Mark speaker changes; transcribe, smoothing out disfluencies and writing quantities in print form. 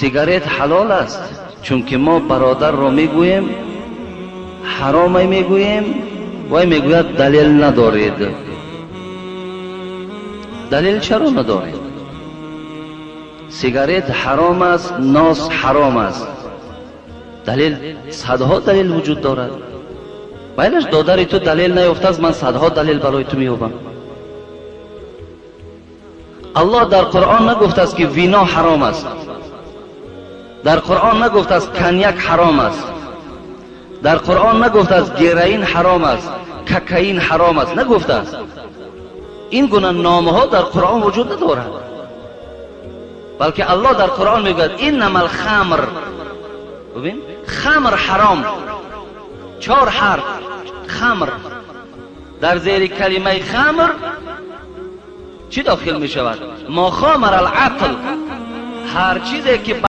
Speaker 1: Сигарет ҳалол аст, чунки мо бародарро мегӯем, ҳаромай мегӯем, вай мегӯяд далел надоред. Далел чаро надоред? Сигарет ҳаром аст, нос ҳаром аст. Далел, садҳо далел вуҷуд дорад. Байлаш додари ту далел наёфтааст, ман садҳо далел барои ту меёбам. Аллоҳ дар Қуръон нагуфтааст, ки вино ҳаром аст. Дар Қуръон нагуфтааст, коньяк ҳаром аст. Дар Қуръон нагуфтааст, героин ҳаром аст, кокаин ҳаром аст. Нагуфтааст. Ин гуна номҳо дар Қуръон вуҷуд надорад. Балки Аллоҳ дар Қуръон мегӯяд: иннамал хамр. Бибин, хамр ҳаром. Чор ҳарф хамр. Дар зери калимаи хамр чӣ дохил мешавад? Мо хомар алақл, ҳар чизе ки